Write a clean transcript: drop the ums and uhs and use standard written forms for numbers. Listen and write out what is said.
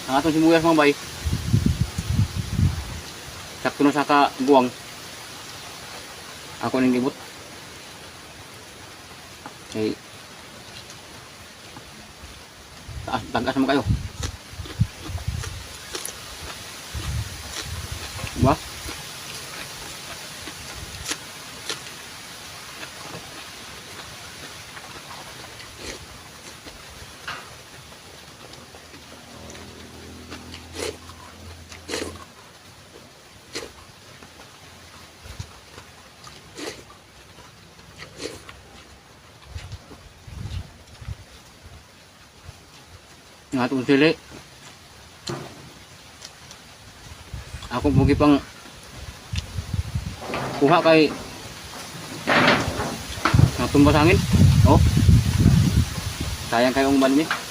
Ang atong sibuyas, mga bay. Sakto na sa kaguwang. Ako ning gibot. Kay taas, tagas naman kayo. Diba? Ang atong sili. Ako pugi pang kuha kay natumba sa hangin. Oh. Sayang kayo ang ni.